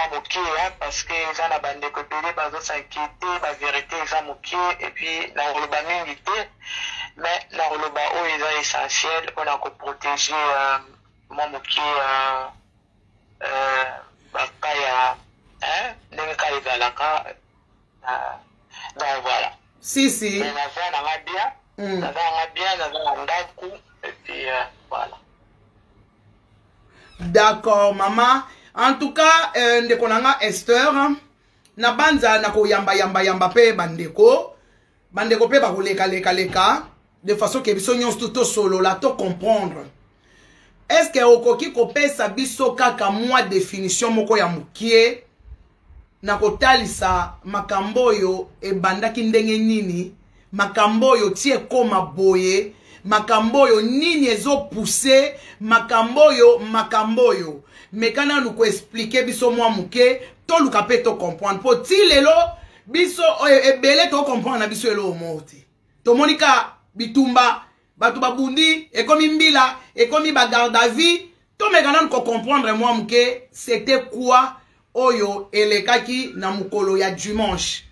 mwa moke, parce que eza na bandeko ebele bazos'inquiéter. Bavérité eza moke et puis nakoloba mingi te, mais nakoloba oyo eza essentiel mpona koprotéger mwa moke baka ya ndenge kaka ezalaka. Donc voilà. Si si. Mais naza nanga bien. Naza nanga bien, naza na ndako et puis voilà. D'accord, mama. En tout cas, ndeko na nga Esther, na banza na koyamba yamba yamba mpe bandeko, bandeko mpe bakolekalekaleka de façon ke biso nyonso tosolola, tocomprendre. Est ce que okoki kopesa biso kaka mwa définition moko ya mokie na kotalisa makambo oyo ebandaki ndenge nini, makambo oyo ti ekóma boye, makambo oyo nini ezopousse makambo oyo, makambo oyo? Meka nanu koexpliquer biso mwa moke, toluka mpe tocomprendre, mpo ti lelo biso oyo ebele tocomprendre na biso eloko moko te. Tomoni ka bitumba, bato babundi, ekomi mbila, ekomi bagarde à vue. Tomeka nanu kocomprendre mwa moke, c'était quoi oyo elekaki na mokolo ya dimanche?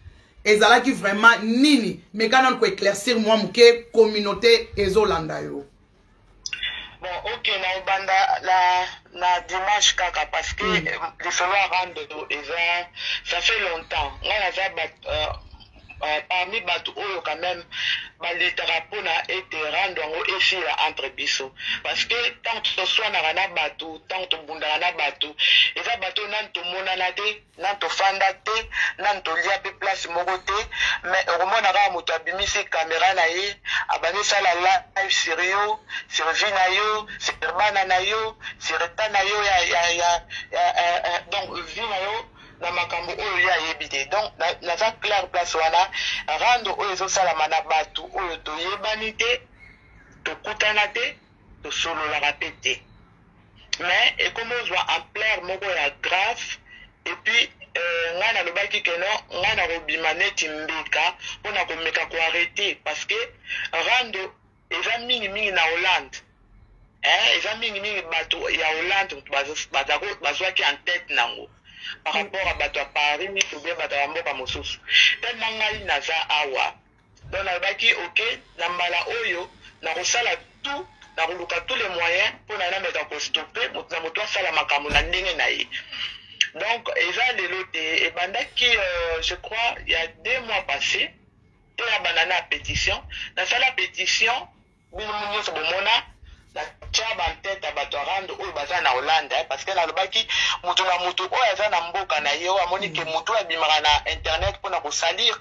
Ezalaki vraiment nini? Meka nanu koéclaircir mwa moke communauté ezolanda yo. Bon, ok, na obanda na dimanche kaka, parce que lisolo ya rando eza, ça fait longtemps. Ngai naza parmi bato oyo quand même baletaka mpona ete rando yango esila entre biso, parce que ntango toswanaka na bato, ntango tobundaka na bato, eza bato nani tomonana te, nani tofanda te, nani tolia mpe place moko te. Mais okomona kaka moto abimisi caméra na ye, abandi osala live sur yo, sur vie na yo, sur bana na yo, sur état na yo ya donc vie na yo, na makambo oyo ye ayebi te. Donc naza clair place wana. Rando oyo ezosalama na bato oyo toyebani te, tokutana te, tosololaka mpe te, mais ekomi ozwa ampleur moko ya grave. Et puis ngai nalobaki ke non, ngai nakobima neti mbeka mpona komeka koarrêter, parce que rando eza mingimingi na Hollande, eza mingimingi bato ya Hollande bazwaki en tête nango par rapport à bato ya Paris ou bien bato ya mboka mosusu. Tellement ngai naza awa, donc nalobaki: ok, na mbala oyo nakosala tout, nakoluka tous les moyens mpona nameka kostopper moto na moto asala makambo na ndenge na ye. Donc eza lelo te, ebandaki je crois il y a 2 mois passé te. Nabanda na pétition, nasala pétition, bino nyonso bomona, natya bantete ya bato ya rando oyo baza na Hollande, parce que nalobaki moto na moto oyo aza na mboka na ye, oyo amoni ke moto oyo abimaka na internet mpona kosalir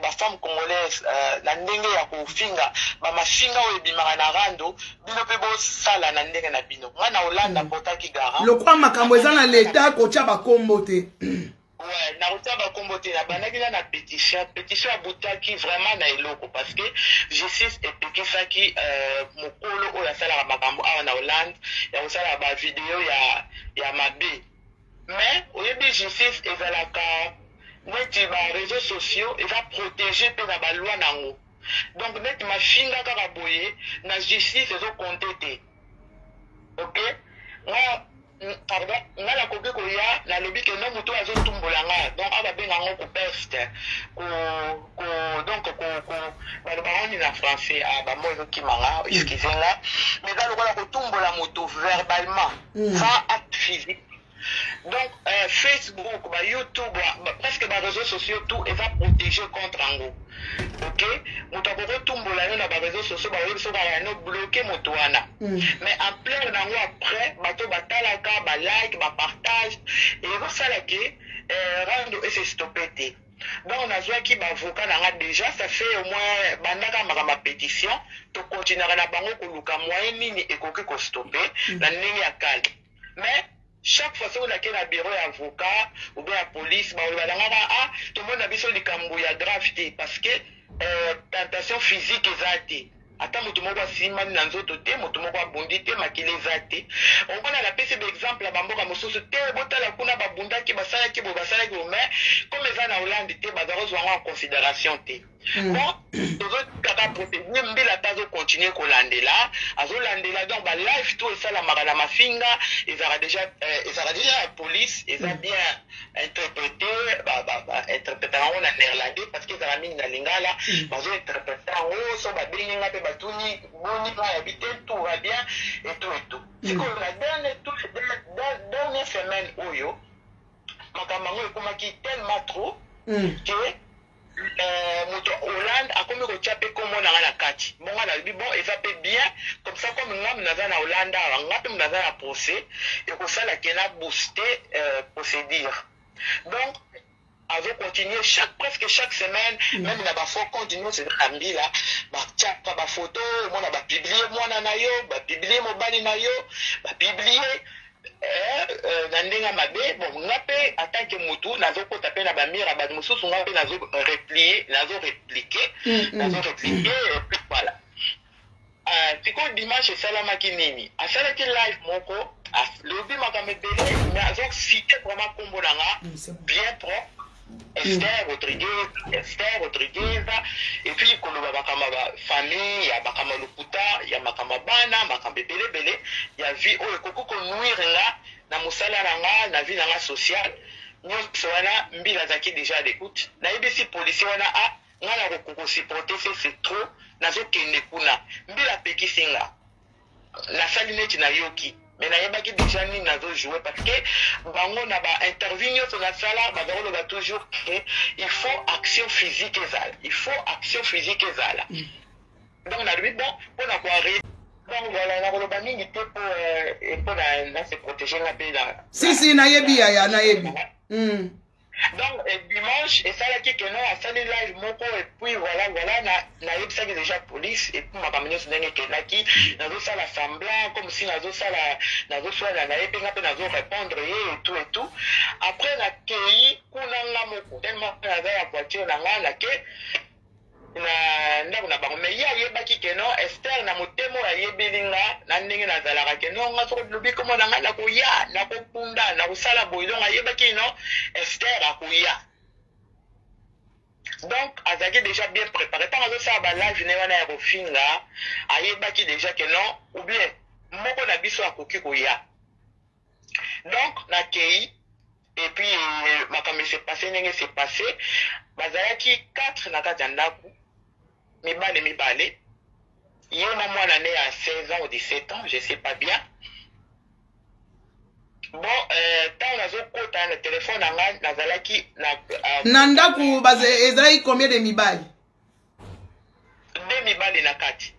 bafemme congolaise na ndenge ya kofinga, bamafinga oyo ebimaka na rando, bino mpe bosala na ndenge na bino. Ngai na Hollande apotaki garant. Lokwa makambo eza na leta, kotya bakombo te. Ouais, nakotia bakombo te. Nabandaki na pétition. Pétition abutaki vraiment na eloko, parce que justice epekisaki mokolo oyo asalaka makambo awa na Hollande ya kosala bavideo ya mabe. Mais oyebi, justice ezalaka neti baréseaux sociaux, eza protégé mpe na baloi nango. Donc neti mafinga kaka boye na justice ezocompter te. Ok, nga, pardon, nga nakoki koya, nalobi ke no, moto oyo azotumbola nga, donc awa babenga yango kopeste ko ko donc ko ko balobaka nini na français? Ah, bamo ezokima nga, excuse nga, mais eza lokola kotumbola moto verbalement sans acte physique. Donc Facebook, ba YouTube, presque ba réseaux sociaux tout eza protégé contre yango. Ok, moto akoki kotumbola yo na ba réseaux sociaux, baoyebi soki kaka no bloqué moto wana. Mais ampleur nango après, bato batalaka, balike, bapartage, ezosala ke rando ese stoppe te. Donc nazwaki baavocat na nga déjà, ça fait au moins bandaka makambo ya pétition, tokontinuaka na bango koluka moyen nini ekoki kostopper na ndenge ya calme. Mais chaque fois soki olake na bureau ya avocat ou bien ya police, baloba na nga: ah, tomoni na biso likambo ya grave te, parce que tentation physique eza te, ata moto moko asimbani na nzoto te, moto moko abundi te, makili eza te. Omona, napesi baexemple ya bamboka mosusu te, botala kuna babundaki, basalaki boye, basalaki boye, mais comme eza na Hollande te, baza kozwa yango en considération te. Bon, tozokaka procédure, mbila ata azocontinue kolandela, azolandela. Donc balive to esalamaka na mafinga ezalaka déjà ya police, eza bien. interprété, bainterpréta yango na néerlandais parce que ezala mingi na lingala. Bazo interprété yango. So babengi nga mpe batuni boni, nga yabi te, tout va bien et tout et tout. Sikoyo na dernier tout, dernière semaine oyo, makambo yango ekomaki tellement trop que moto Hollande akomi kotia mpe kombo na nga na kati. Bongo nalobi: bon, eza mpe bien comme ça, comme ngam naza na Hollande awa, nga mpe naza na procès, ekosala ke na booster procédure. Donc azocontinue chaque, presque chaque semaine, même na bafaux compte nyonso eza na mbila, batiaka bafoto, omona bapublie mwana na yo, bapublie mobali na yo, bapublie na ndenge ya mabe. Bon, nga mpe en tant que motu nazokota mpe na bamire ya bato mosusu, nga mpe nazo replier, nazo répliquer, nazo répliquer et puis voilà. Sikoyo dimanche esalamaki nini? Asalaki live moko, alobi makambo ebele, mais azocite vraiment nkombo na nga bien propre, Esther Rodriguez, Esther Rodriguez, et puis koloba makambo ya bafamille, ya makambo ya lokuta, ya makambo ya bana, makambo ebelebele ya vie oyo ekoki konuire nga na mosala na nga, na vie na nga sociale nyonso wana. Mbila azalaki déjà à l'écoute. Nayebisi policier wana: a nga na kokosupporter, c'est trop, nazokende kuna. Mbila apekisi nga, nasali neti nayoki, mais nayebaki déjà nini nazojoue, parce que bango na bainterview nyonso nasala, baza koloba toujours ke il faut action physique ezala, il faut action physique ezala. Donc nalobi: bon, mpona koarrêter. Donc voilà, nakoloba mingi te mpo na se protéger nga mpe na Si si, nayebi yaya, nayebi. Donc dimanche esalaki ke non, asali live moko et puis voilà voilà, nayebisaki déjà police et puis makambo nyonso ndenge ekendaki. Nazosala semblant comme si nazosala, nazosala na ye mpe nga mpe nazorépondre ye et tout et tout. Après nakei kuna nga moko, tellement naza ya voiture na nga, nake na ndako na bango. Mais ye ayebaki ke non, Ester na motema oyo ayebeli nga na ndenge nazalaka, ke non, nga soki lobi kombo na ngai, nakoya, nakokunda, nakosala boye. Donc ayebaki non, Ester akoya. Donc azalaki déjà bien préparé. Ntango azosala balive ne wana ya kofinga, ayebaki déjà ke non, ou bien moko na biso akoki koya. Donc nakei et puis makambo ese passé ndenge ese passé. Bazalaki 4 na kati ya ndako, mibale mibale, ye na mwana ne ya 16 ans ou 17 ans, je sais pas bien. Bon, ntango nazokota na telefone na ngai, nazalaki na Na ndako ezalaki combien de mibali? Deux mibali na kati.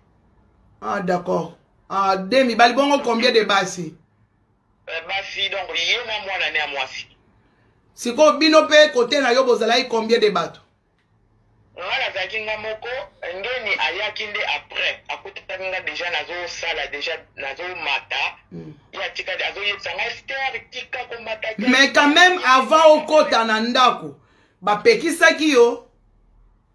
Ah d'accord, ah, deux mibali. Bongo combien de basi? Basi, donc ye na mwana ne ya mwasi. Sikoyo bino mpe kote na yo bozalaki combien de bato? Nga nazalaki nga moko. Ngeni ayaki nde après, akutaki nga déjà nazosala, déjà nazomata. Ye atikali azoyebisa nga: Ester, tika komata te. Mais quand même, avant okota na ndako, bapekisaki yo?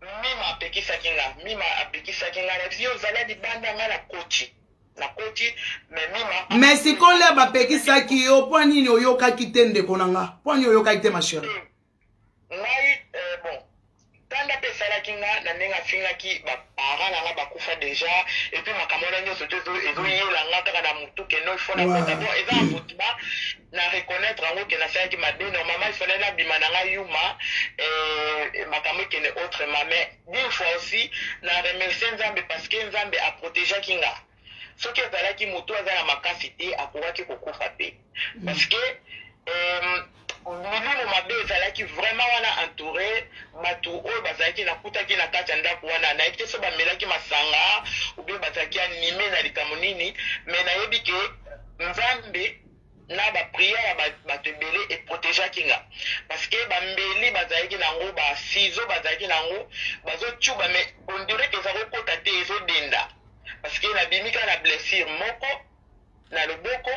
Mima apekisaki nga, mima apekisaki nga na yo: ozala libanda. Nga nakoti, nakoti, mais mima Mais sikoyo nde bapekisaki yo, mpo nini oyokaki te, ndeko na nga? Mpo nini oyokaki te, ma chérie? Ngai bon, kanda mpe esalaki nga na ndenge afingaki baparent na nga bakufa déjà, et puis makambo wana nyonso te ezoyela nga kaka na motu ke non, il faut nakota. Bon, eza envoûtement, na reconnaître yango ke nasalaki mabe. Normalement il fallait nabima na ngai yuma, makambo ekende autrement. Mais d'une fois aussi na remercie Nzambe, parce que Nzambe aprotégeaki nga. Soki ezalaki motu aza na makasi te, akokaki kokufa mpe, parce que milimo mabe ezalaki vraiment wana entouré bato oyo bazalaki, nakutaki na kati ya ndako wana. Nayebi te so bamelaki masanga ou bien bazalaki animé na likambo nini, mais nayebi ke Nzambe na baprière ya bato ebele eprotégeaki nga, parce que bambeli bazalaki nango, basizo bazalaki nango, bazotuba, mais on dirait ke eza kokota te, ezodenda, parce que nabimi kaka na blessure moko na loboko,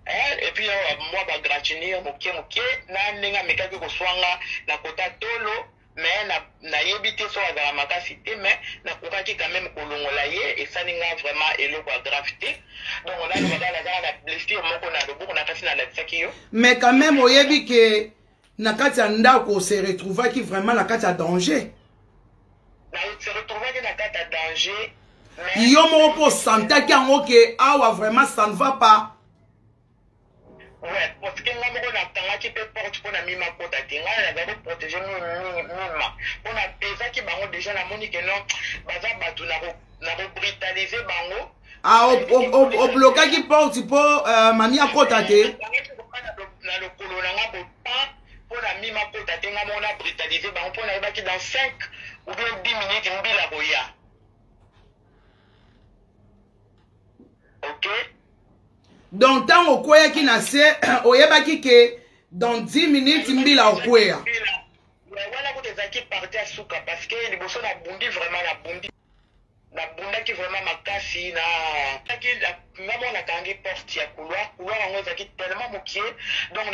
et puis mwa baégratignure moke moke na ndenge amekaki koswanga na kota tolo. Mais nayebi te so azala makasi te, mais nakokaki quand même kolongola ye. Esali nga vraiment eloko ya grave te. Donc nalobaka nazala na blessure moko na loboko na kasi nalakisaki yo. Mais quand même oyebi ke na kati ya ndako se retrouvaki vraiment na kati ya danger? Na se retrouvaki na kati ya danger. Yo moko mpo osantaki yango ke awa vraiment ça ne va pas? Ouais, parce que nga moko nakangaki mpe porte mpo na mima kota te. Ngai nazali koprotege mima mpo napezaki bango déjà, namoni ke non, baza bato nakobrutalize bango. Ah, oblokaki porte mpo mami akota te? Na lokolo na nga bopa mpo na mima kota te. Nga moko na brutalize bango mpo nayebaki dans 5 ou bien 10 minutes mbila koya. Ok. Donc ntango okweyaki na se, oyebaki ke dans 10 minutes mbila okweya? Wana kuta ezalaki parti ya suka, parce que liboso nabundi vraiment, nabundi, nabundaki vraiment makasi. Na nga moko nakangi porte ya couloir. Couloir yango ezalaki tellement mokie, donc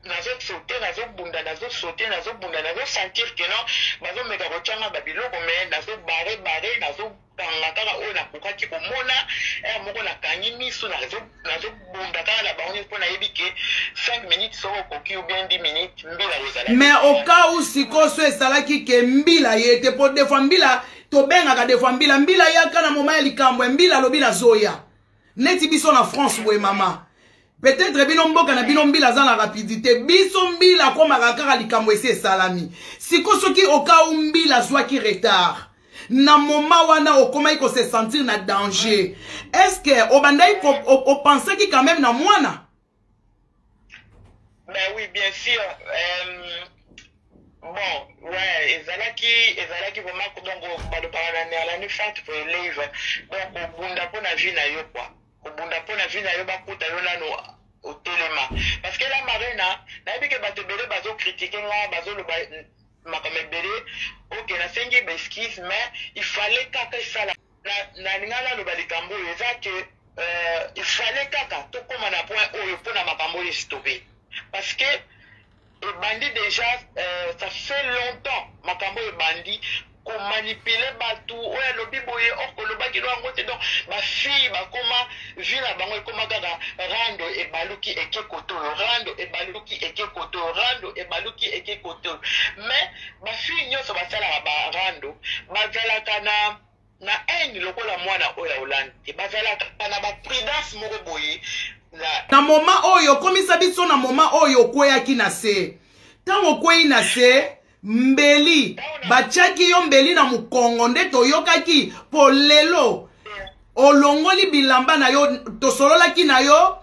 nazosaute, nazobunda, nazosaute, nazobunda, nazosentir ke non, bazomeka kotyanga babiloko, mais nazobare bare, nazokanga kaka oyo nakokaki komona. Heure moko nakangi miso, nazobunda kaka na bango nyonso mpo nayebi ke 5 minutes soki okoki ou bien 10 minutes, mbila kozala. Mais au cas où sikoyo so esalaki ke mbila ye te, mpo des fois mbila tobengaka, des fois mbila, mbila yaka na moma ya likambo ya mbila, alobi nazoya. Neti biso na France boye, mama, peut-être bino mboka na bino mbila aza na rapidité, biso mbila akomaka kaka likambo esi esalami. Siko soki au cas où mbila azwaki retard na moma wana, okomaki kose sentir na danger, est ce que obandaki opensaki quand même na mwana? Ben oui, bien sûr. Bon, ouais, ezalaki vraiment, donc balobaka na néerlandais "vecht voor je leven". Donc kobunda mpo na vie na yo quoi, kobunda mpo na vie na yo, bakuta yo nano otelema. Parce que la marena, nayebi ke bato ebele bazocritiquer nga, bazoloba makambo ebele. Ok, nasengi baexcuse, mais il fallait kaka esala. Nalinga naloba likambo oyo eza ke il fallait kaka tokóma na point oyo mpona makambo oyo estope, parce que ebandi déjà, ça fait longtemps makambo oyo ebandi komanipuler bato. Oyo alobi boye, or kolobaki lo yango te. Donc bafille bakoma, vie na bango ekoma kaka rando, ebaluki eke kote oyo, rando ebaluki eke kote oyo, rando ebaluki eke kote oyo. Mais bafille nyonso basalaka barando bazalaka na haine lokola mwana oyo ya Hollande te, bazalaka na baprudence moko boye. Na moma oyo okomisa biso, na moma oyo okweyaki na se, ntango okwei na se, mbeli batiaki yo mbeli na mokongo nde toyokaki, mpo lelo olongoli bilamba na yo, tosololaki na yo,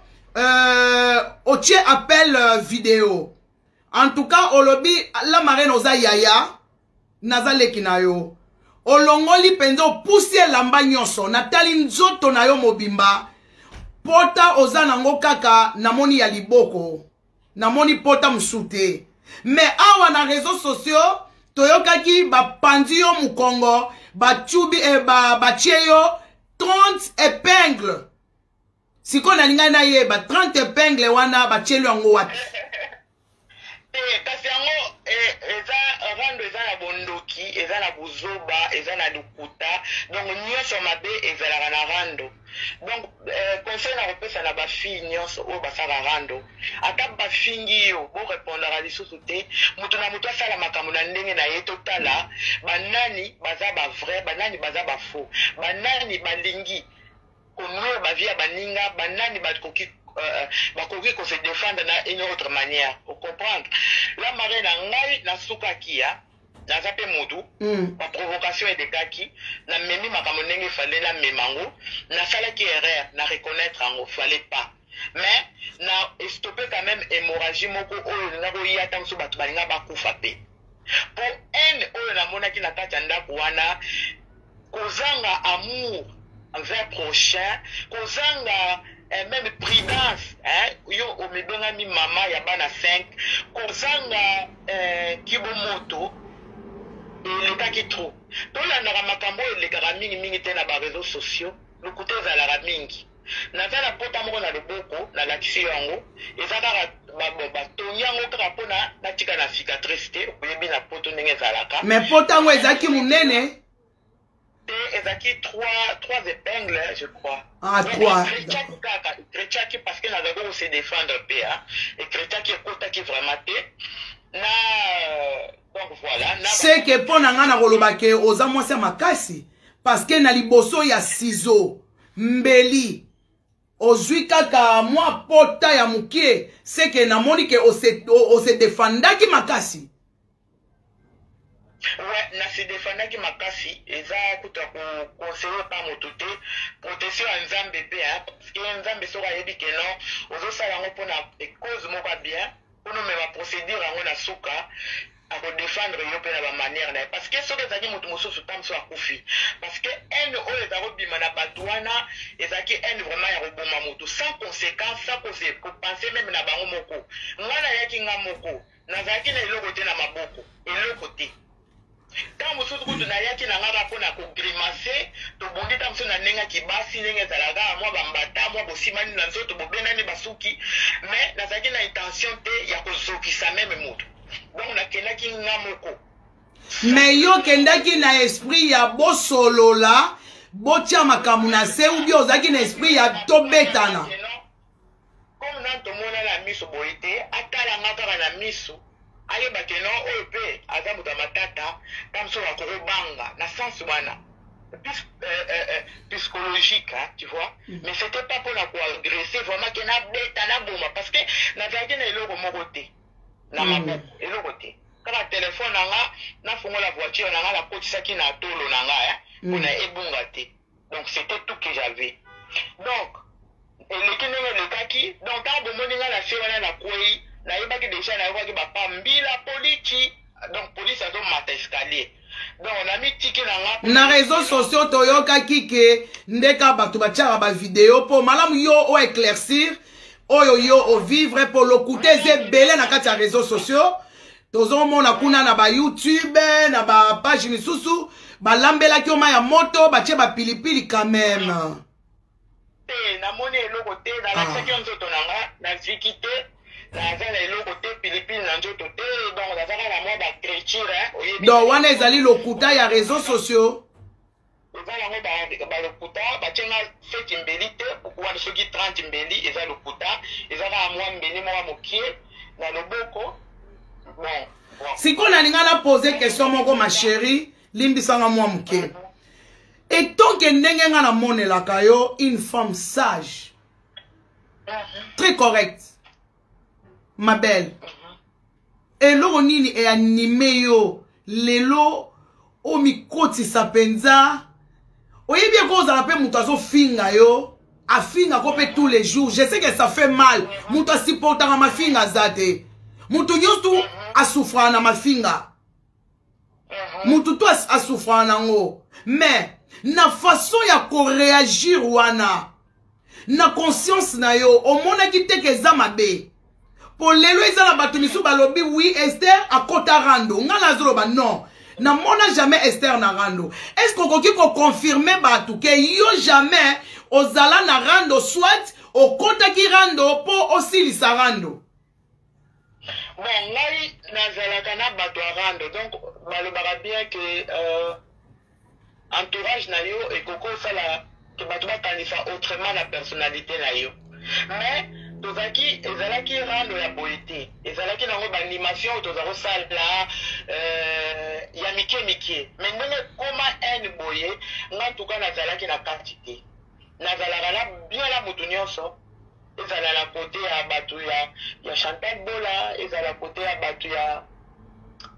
otie appel vidéo. En tout cas olobi: "La marraine, oza yaya, naza leki na yo." Olongoli mpenza, opusi elamba nyonso, natali nzoto na yo mobimba, pota oza nango kaka namoni ya liboko, namoni pota mosusu te. Mais awa na réseaux sociaux toyokaki bapandi yo mokongo, batubi eh, batie yo 30 épingle. Sikoyo nalingai nayeba, 30 épingle wana batieli yango wapi? Te, kasi yango eza rando, eza na bondoki, eza na bozoba, eza na lokuta. Donc nyonso mabe ezalaka na rando. Donc conseil na kopesa na bafille nyonso oyo basalaka rando, ata bafingi yo, borépondaka lisusu te. Moto na moto asala makambo na ndenge na ye. Totala banani baza bavrai, banani baza bafaux, banani balingi konuire bavie ya baninga, banani bakoki kose défendre na une autre manière. Ocomprendre, la mare na ngai, nasukaki ya naza mpe motu. Baprovocation elekaki, namemi makambo ndenge efale namema yango. Nasalaki erreur, na reconnaître yango, fallait pas, mais na estoppe quand même hémorragie moko oyo olinga koya. Ata mosusu bato balinga bakufa mpe mpo haine oyo namonaki na kati ya ndako wana, kozanga amour envers prochain, kozanga même prudence, hein? Yo omibengami mama ya bana 5, kozanga kibomoto elekaki trop. Tolandaka makambo oyo elekaka mingimingi te na baréseaux sociaux, lokuta ezalaka mingi. Naza na pota moko na loboko, nalakisi yo yango, eza kaka batongi yango kaka mpona natika na cicatrice te. Oyebi na poto ndenge ezalaka. Mais pota yango ezalaki monene? Te, ezalaki trois épingles, je crois. Ah, trois. Ekretiaki kaka, ekretiaki parce que nazalaki kose défendre mpe ekretiaki, ekotaki vraiment te na, donc voilà. Seke mpo na ngai na koloba ke oza mwasi ya makasi, parce que na liboso ya ciseau, mbeli. Ozwi kaka mwa pota ya mokie, seke namoni ke ose defandaki makasi. Ouais, na se defandaki makasi. Eza kuta koconseille pa moto te, protection ya Nzambe mpe, parce que Nzambe soki ayebi ke non, ozosala yango mpona cause moko ya bien, mpona omema procédure yango na suka, akodefendre yo mpe na bamanière na ye. Parce que soki ezalaki moto mosusu, ta mosusu akufi, parce que haine oyo eza kobima na bato wana ezalaki haine vraiment ya koboma moto sans conséquence, sans kopenser même na bango moko. Nga nayaki nga moko, nazalaki na eloko te na maboko, eloko te. Ntango mosusu kutu nayaki na nga kaka mpona kogrimacer. Tobundi ntango mosusu na ndenge ya kibasi, ndenge ezalaka, mwa bambata, mwa bosimani na nzoto, bobendani basuki, mais nazalaki na intention te ya kozokisa même moto. Donc nakendaki nga moko. Mais yo okendaki na esprit ya bosolola, botia makambo na se, ubi ozalaki na esprit ya tobetana? Comme nani tomona na miso boye te, atala nga kaka na miso, ayeba ke non, oyo mpe aza moto ya matata. Ta mosusu akokobanga na sens wana plus psychologique, hein, tu vois. Mais c'était pas mpona koagresser vraiment ke nabeta, naboma, parce que nazalaki na eloko moko te na maboko, eloko te, kaka telefone na nga. Nafungola voiture na nga, nakotisaki na tolo na nga mpona ebunga te. Donc c'était tout que j'avais. Donc eleki ndenge elekaki. Donc ntango bomoni nga na se wana, nakwei, nayebaki déjà, nayokaki bapa mbila polisi. Donc police azomata escalier, donc namitiki na nga. Na réseaux sociaux toyokaki ke ndeka bato batiaka bavideo mpo malamu yo oéclaircir oyo yo ovivre, mpo lokuta eza ebele na kati ya réseaux sociaux. Tozomona kuna na bayoutube, na bapage misusu, balambelaki yo mai ya moto, batie bapilipili quand même. Te, namoni eloko te. Nalakisaki yo nzoto na nga, nazwiki te, naza na eloko te, pilipili na nzoto te. Donc nazaka na mwa bacréature, oyebi. Donc wana ezali lokuta ya réseaux sociaux. Eza yango balokuta. Batienga feti mbeli te wana, soki 30 mbeli eza lokuta. Eza kaka mwa mbeli moko mokie na loboko. Bon. Sikoyo nalinga na pose question moko, ma chérie, limbisanga mwa moke. Etonke ndenge nga namonelaka yo, une femme sage, très correcte, ma belle, eloko nini eanime yo lelo omikotisa mpenza? Oyebi eko ozala mpe moto azofinga yo, afingako mpe tous les jours. Je sais que ça fait mal. Moto asupportaka mafinga aza te. Moto nyonso asouffraka na mafinga, motu to asouffraka nango. Mais na façon ya koréagir wana, na conscience na yo, omonaki te ke eza mabe? Po lelo eza na bato misusu balobi: "Oui, Ester akota rando." Ngai nazoloba: "Non, namona jamais Ester na rando." Est ce que okoki koconfirme bato ke yo jamais ozala na rando, soit okotaki rando mpo osilisa rando? Bon, ngai nazalaka na bato ya rando. Donc balobaka bien ke entourage na yo ekoki osala ke bato bakanisa autrement na personnalité na yo. Mais tozalaki, ezalaki rando ya boye te, ezalaki nango baanimation oyo toza kosala ya mike mike. Mais ndenge ekoma haine boye, nga ntuka nazalaki na kati te. Nazalaka na bien na moto nyonso, ezala na kote ya bato ya Chantal Bola, ezala kote ya bato ya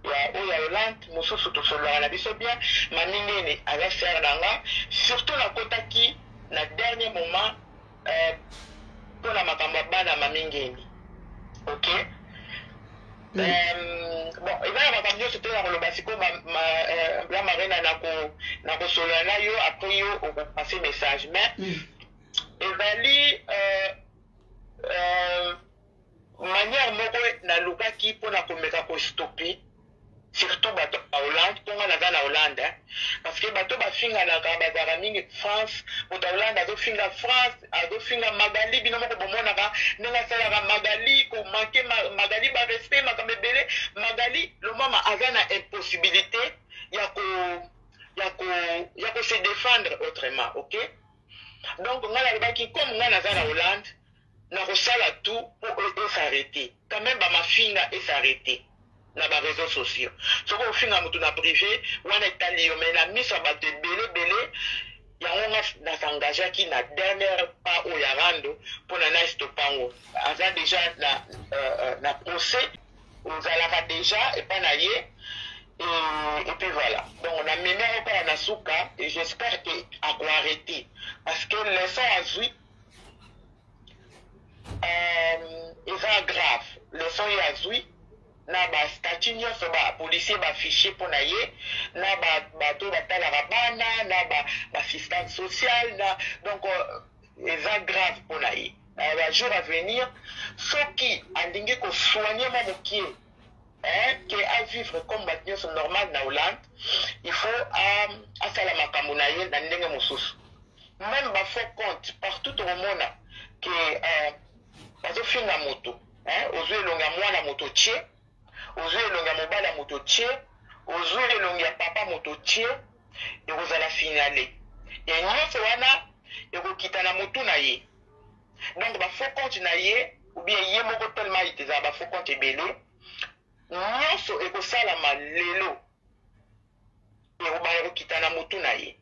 oyo ya Hollande mosusu, tosololaka na biso bien. Mamingene aza sœur na nga. Surtout nakotaki na dernier moment mpona makambo ya bana Mamingeni, ok. Bon, eza na makambo nyonso te na koloba sikoyo. La Marina, nakosolola na yo après, yo okopase message. Mais ezali manière moko nalukaki mpona komeka kostopper surtout bato ya Hollande, mpo nga naza na Hollande, parce que bato bafinganaka bazalaka mingi France. Moto ya Hollande azofinga France, azofinga Magali. Bino moko bomonaka ndenge asalaka Magali, komanquer Magali barespect, makambo ebele. Magali Lomama aza na impossibilité ya ko se défendre autrement, ok. Donc ngai nalobaki, comme ngai naza na Hollande, nakosala tout po esarrêter quand même, bamafinga esarrêter na baréseaux sociaux. Soki ofinga motu na privé, wana etali yo, mais na miso ya bato ebele ebele. Yango nga na s'engageaki na dernier pas oyo ya rando mpona na stopa yango. Aza déjà na procès, ozalaka déjà epai na ye et puis voilà. Donc namemi yango kaka na suka et j'espère que akoarrêter, parce que leçon azwi eza grave. Leçon ye azwi na bastatut nyonso, bapolicier bafichier mpo na ye, na bato batalaka bana, na baassistante sociale na, donc eza grave mpo na ye. Na bajour à venir, soki alingi kosoigner mwa mokie, hein, ke avivre comme bato nyonso normal na Hollande, il faut asala makambo na ye na ndenge mosusu. Même bafaux compte partout, tokomona ke bazofinga moto, hein, ozwi elongi ya mwana moto tie, ozwi elongi ya mobali ya moto tie, ozwi elongi ya papa moto tie, ekozala finale e nyonso wana ekokita na motu na ye. Donc bafaux compte na ye ou bien ye moko, tellement ete ezala bafaux compte ebele, nyonso ekosalama lelo ekobanda kokita na motu na ye.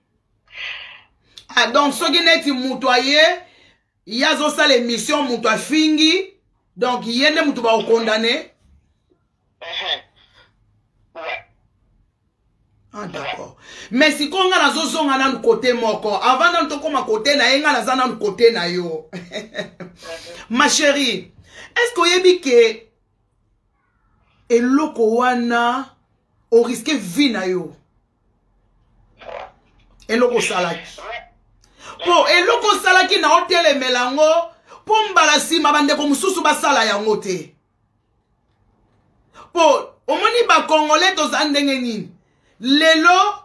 Ah, donc soki neti moto aye, ye azosala émission, moto afingi, donc ye nde moto bakokondane? Ouais. Ah, d'accord. Mais sikoyo nga nazozonga nanu kote moko avant nanu tokóma kote na ye. Nga naza nanu kote na yo, ma chérie. Est ce que oyebi ke eloko wana orisquer vie na yo? Eloko osalaki, mpo eloko osalaki na otelemela yango, mpo mbala nsima bandeko mosusu basala yango te. Mpo omoni, bakongole toza ndenge nini? Lelo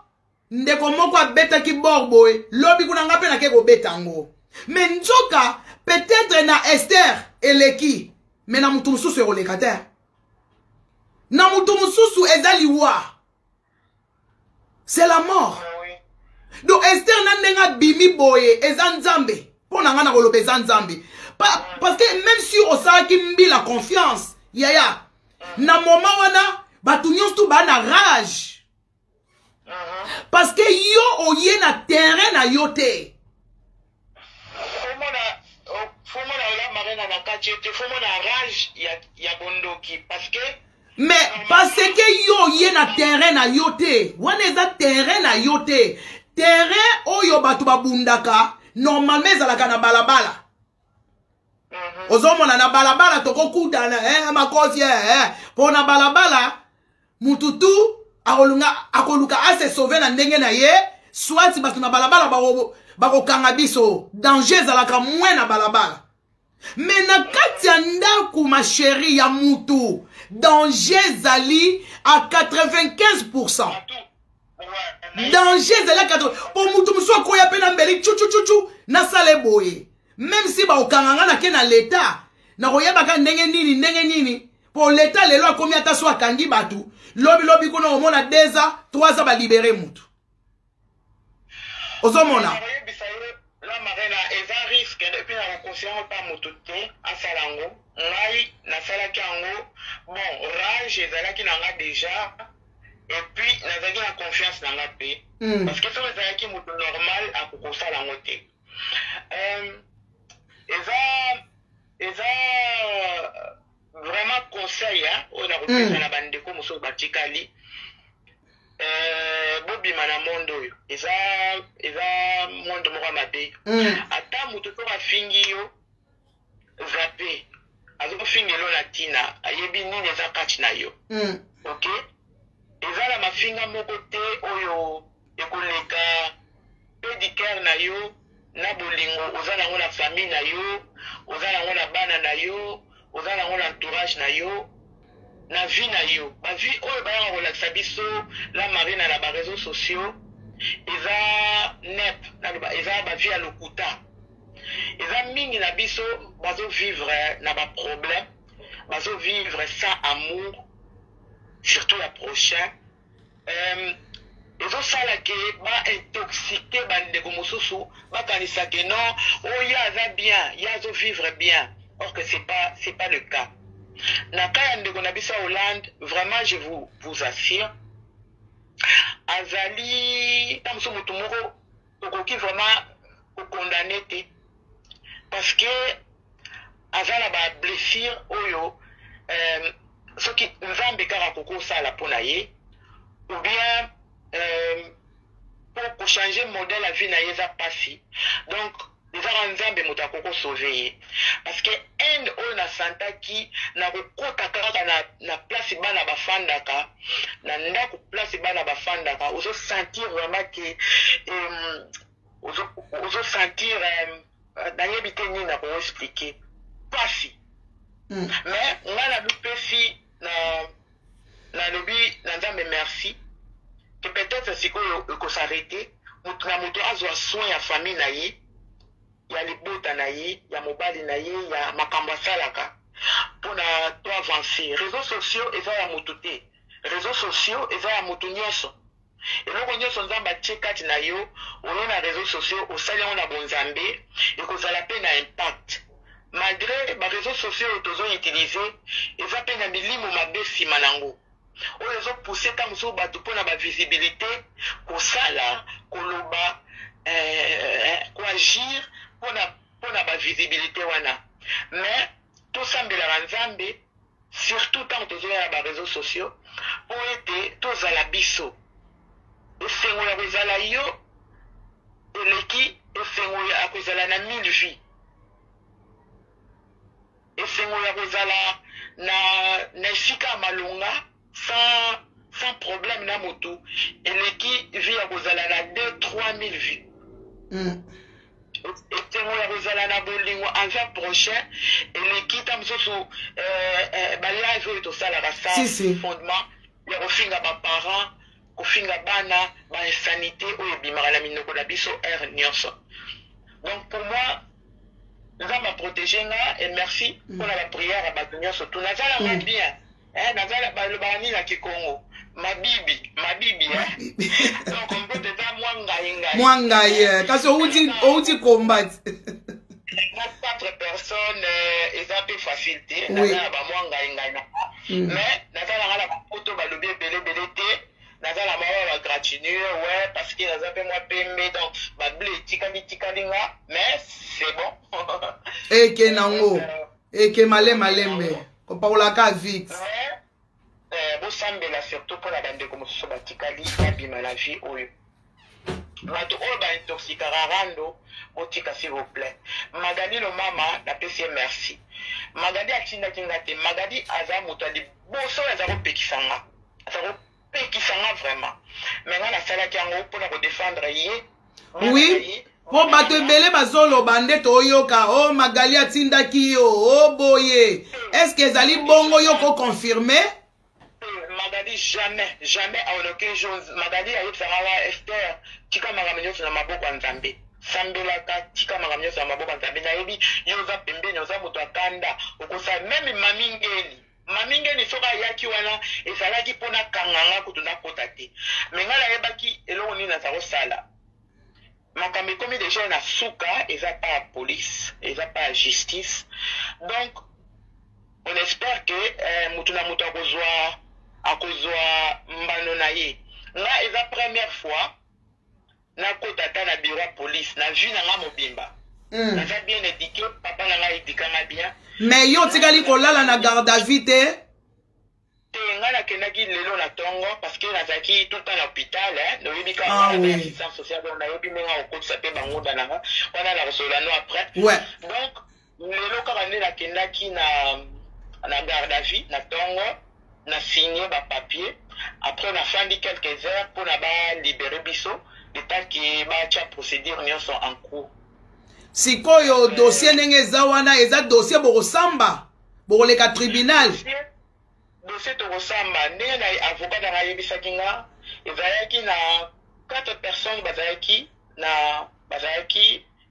ndeko moko abetaki bor boye, lobi kuna nga mpe nake kobeta yango. Mais nzoka peut-être na Ester eleki, mais na motu mosusu ekoleka te. Na motu mosusu eza liwa, c'est la mort. Donc Ester, na ndenge abimi boye, eza Nzambe. Mpo na ngai na koloba eza Nzambe, parce que même si osalaki mbila confiance, yaya, na moment wana bato nyonso tu baa na rage, parce que yo oye na terrain na yo te. Fomona ola marena na kati ete fomona rage ya bondoki, parce que Mais parce que yo oye na terrain na yo te. Wana eza terrain na yo te. Terrain oyo bato babundaka normalement ezalaka na balabala. Ozomona, na balabala tokokutana, makosi, mpo na balabala mutu tu akolunga, akoluka ase sauver na ndenge na ye. Soit bato na balabala bakokanga biso, danger ezalaka moins na balabala. Mais na kati ya ndako, ma chérie, ya mutu, danger ezali à 95. Danger ezali à 80, mpo mutu mosusu akoya mpe na mbeli cucucucu, nasala eboye. Même si bakokanga nga, nake na leta, nakoyebaka ndenge nini, ndenge nini, mpo leta lelo akomi, ata so akangi bato lobilobi kuna, omona 2 ans, 3 ans, balibérer mutu. Ozomona? Nakoyebisa yo, la marena, eza risque. Et puis nakoconseiller yango mpa moto te asala yango. Ngai nasalaki yango, bon, rage ezalaki na nga déjà et puis nazalaki na confiance na nga mpe, parce que soki ezalaki moto normal, akokosala yango te. Eza vraiment conseil oyo nakopesa na bandeko mosusu batikali. Bobima na monde oyo. Eza monde moko ya mabe. Ata moto soki afingi yo, zape azofingelo na ntina ayebi nini eza kati na yo. Ok, eza na mafinga moko te oyo ekoleka pédicare na yo na bolingo oza nango na famille na yo, oza nango na bana na yo, oza nango na entourage na yo, na vie na yo. Bavie oyo bayaka kolakisa biso, la marina, na baréseaux sociaux, eza nep, naloba eza bavie ya lokuta. Eza mingi na biso bazovivre na baproblème, bazovivre sans amour, surtout ya prochain. Ezosala ke baintoxiquer bandeko mosusu, bakanisa ke non, oyo ye aza bien, ye azovivre bien, or que c'est pas le cas. Na cas ya ndeko na biso ya Hollande, vraiment, je vous assure, azali ta mosusu motu moko. Tokoki vraiment kokondane te, parce que aza na bablessure oyo soki Nzambe kaka akoki kosala mpo na ye, ou bien mpo kochange modèle ya vie na ye eza mpasi. Donc ezaka Nzambe moto akoki kosauve ye, parce que haine oyo nasantaki na kokota kaka na place bana bafandaka, na ndako place bana bafandaka, ozosentir vraiment ke ozosentir, nayebi te nini nakoexplike, mpasi. Mais ngai namipesi na, nalobi na Nzambe merci ke peut-être sikoyo ekosarrêter. Moto na moto azwa soin ya famille na ye, ya libota na ye, ya mobali na ye, ya makambo asalaka, mpona to avance. Réseaux sociaux eza ya motu te, réseaux sociaux eza ya motu nyonso. Eloko nyonso Nzambe atie kati na yo, oyo na réseaux sociaux, osali yango na bonzambe, ekozala mpe na impact. Malgré baréseaux sociaux oyo tozoutilize, eza mpe na milimo mabe nsima nango oyo ezopousse ntango mosusu bato mpona bavisibilité, kosala, koloba, koagir mpona bavisibilité wana. Mais tosambelaka Nzambe, surtout ntango tozoya na baréseaux sociaux, mpo ete tozala biso. Esengo ya kozala yo eleki esengo ya kozala na mille vie. Esengo ya kozala na esika ya malonga sans problème na motu eleki vie ya kozala na 2 3 000 vie. Esengo ya kozala na bolingo envers prochain eleki ta mosusu balive oyo tosalaka sans Si, si. fondement, ya kofinga baparent, kofinga bana, bainsanité oyo ebimaka na minoko na biso heure nyonso. Donc pour moi, Nzambe aprotege nga et merci mpona baprière ya bato nyonso. Tu naza nanga bien. Naza, balobaka nini na Kikongo? Mabibi, mabibi, eh? Donc mbote eza mwa ngai ngai. Mwa ngai, kasi outi combat. Na quatre personnes, eza mpe facile te. Naza na bamwa ngai ngai na, mais naza nanga na bapoto, balobi ebele ebele te. Naza na mwa baégratignure, ouais, parce que naza mpe mwa pembe, donc bableu etikali tikali nga, mais c'est bon. Eke nango, eke malembe malembe, kopakolaka vite. Mais bosambela surtout mpona bandeko mosusu batikali, babima na vie oyo. Bato oyo baintoxikaka rando, botika s'il vous plaît. Magali Lomama, napesi ye merci. Magali atindaki nga te. Magali aza moto ya liboso oyo aza kopekisa nga, aza kopekisa nga vraiment, mais nga nasalaki yango mpona kodefendre ye. Oui, mpo bato ebele bazoloba nde toyoka o Magali atindaki yo o boye. Est-ce ezali bongo? Yo koconfirme? Magali jamais, jamais, en aucun jour. Magali ayebisanga wa: "Ester, tika makambo nyonso na maboko ya Nzambe, sambelaka, tika makambo nyonso na maboko ya Nzambe. Nayebi yo oza pembeni, oza moto akanda, okosala." Même mami Ngeni, mami Ngeni soki ayaki wana, ezalaki mpona kanganga kutu nakota te. Me ngai nayebaki eloko nini naza kosala. Makambo ekomi deja na suka, eza pa ya police, eza pa ya justice. Donc on espère que mutu na mutu akozwa mbano na ye. Nga eza première fois nakota ata na bureau ya police na vie na nga mobimba. Naza bien éduqué, papa na ngai édikanga bien. Mais yo otikali kolala na garde à vue te? Te, ngai nakendaki lelo na ntongo, parce que nazalaki tout le temps na hôpital. Noyebi kaka, ah, assistance sociale, donc nayebi ndenge akokotisa mpe bangunda na nga wana, na kosolola no après. Donc lelo kaka nde nakendaki na garde à vue na ntongo, na signé bapapier, après nafandi quelques heures mpona balibere biso, etaki batya procédure nyonso en cours. Sikoyo dossier ndenge eza wana, eza dossier bokosamba, bokoleka tribunal? Dossier tokosamba. Ndenge na avocat nanga ayebisaki nga, ezalaki na quatre personnes, bazalaki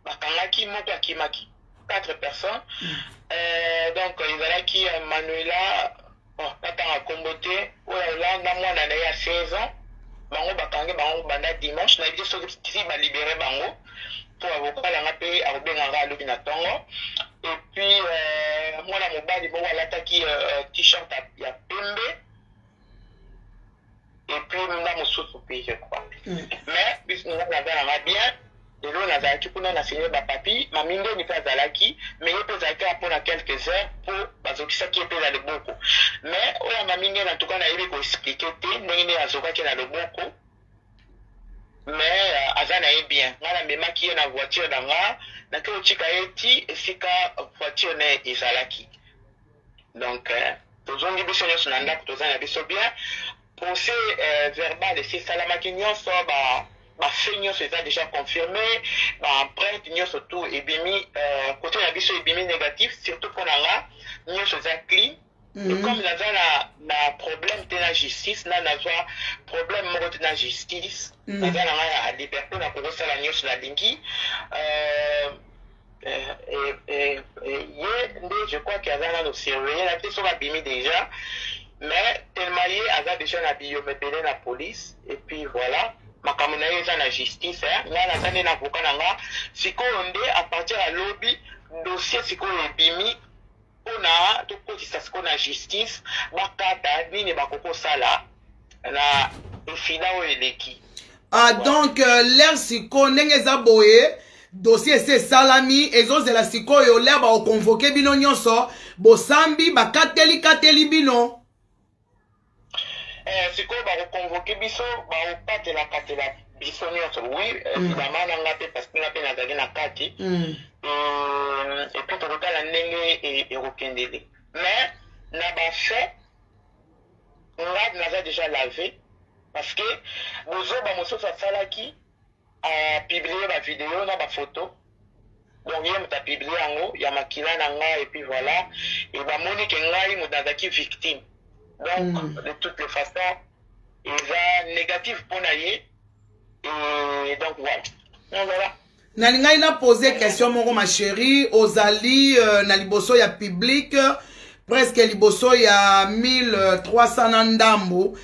bakangaki, moko akimaki, quatre personnes. Donc ezalaki Manuela, bon, natanga nkombo te, oyo alanda mwana na ye ya 16 ans. Bango bakangi bango banda dimanche. Nayebi te soki ti balibere bango, mpo avocat nanga mpe akobenganga alobi na ntongo. Et puis mwana mobali moko alataki t-shirt ya pembe, et puis na mosusu mpe, je crois. Mais biso, nga naza nanga bien. Lelo nazalaki kuna na signe ba papi, Mami Ndeni mpe azalaki, mais ye mpe ezalaki kaka mpona quelques heures mpo bazokisaki ye mpe na loboko. Mais oyo ya Mami Ndeni en tout cas nayebi ko expliquer te ndenge nini azokaki na loboko, mais aza na ye bien. Nga namemaki ye na voiture na nga, nake kotika ye ti esika voiture na ye ezalaki. Donc tozongi biso nyonso na ndako, toza na biso bien. Procès verbal esi esalamaki nyonso, ba fait nyonso eza déjà confirmé, ba empreinte nyonso tout ebimi, côté na biso ebimi négatif, surtout mpo na nga nyonso eza clean. Et comme naza na problème te na justice, na nazwa problème moko te na justice, naza na nga na liberté, nakokosala nyonso nalingi. Ye nde je crois que aza nano surveillé na te soki abimi déjà, mais tellement ye aza déjà na biyoma ebele na police, et puis voilà, makambo na ye eza na justice. Ngai naza nde na avocat na nga. Sikoyo nde à partir ya lobi, dossier sikoyo ebimi mpona tokotisa sikoyo na justice, bakata nini bakoki kosala na efida oyo eleki. Ah, donc l'heure sikoyo ndenge eza boye, dossier esi esalami, ezozela sikoyo l'heure bakoconvoquer bino nyonso, bosambi, bakateli kateli bino. Sikoyo bakoconvoquer biso, bakokatela katela biso nyonso, oui, évidemment na nga mpe, parce que nga mpe nazali na kati. Et puis tokotala ndenge ekokendele, mais na bafait nga naza déjà lavé, parce que bozoba mosusu asalaki, apublier bavideo na bafoto. Donc ye moto apublier yango ya makila na nga, et puis voilà, e bamoni ke ngai moto nazalaki victime. Donc de toutes les façons eza négative mpona ye, et donc voilà, donc voilà. Nalingai na pose question moko, ma chérie. Ozali na liboso ya public, presque liboso ya 1300 na ndambo.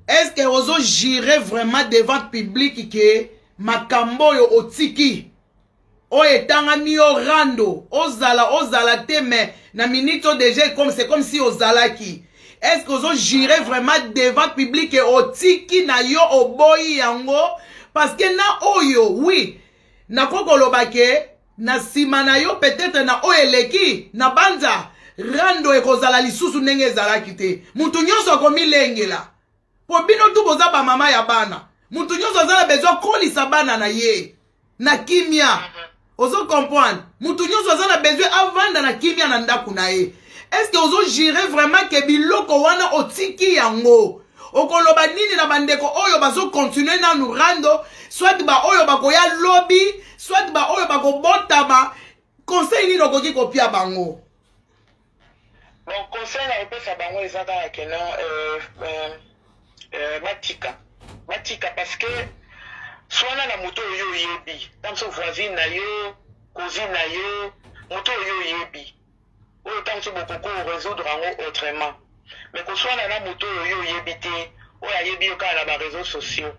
Est ce que ozojurer vraiment devant public ke makambo oyo otiki, oyo etangami yo rando, ozala ozala te, mais na minute oyo déjà comme c'est comme si ozalaki, est ce que ozojurer vraiment devant public ke otiki na yo, oboyi yango? Parce que na oyo, oui, nakoki koloba ke na nsima na yo, peut-être na oyo eleki na banza rando ekozala lisusu ndenge ezalaki te. Mutu nyonso akomilengela, po bino tu boza bamama ya bana. Mutu nyonso aza na besoin akolisa bana na ye na kimia, ozo comprendre? Mutu nyonso aza na besoin avanda na kimia na ndako na ye. Est ce que ozojurer vraiment ke biloko wana otiki yango? Okoloba nini na bandeko oyo bazocontinuer nanu rando, soit baoyo bakoya lobi, soit baoyo bakobotama? Conseil nini okoki kopia bango? Bon, conseil na kopesa bango eza kaka ke non, batika, batika, parce que swana na moto oyo oyebi, ta mosu voisine na yo, cousine na yo, moto oyo oyebi, oyo ta mosu bokoki korésoudre yango autrement, mais koswana na moto oyo yo oyebi te, oyo ayebi yo kaka na baréseaux sociaux,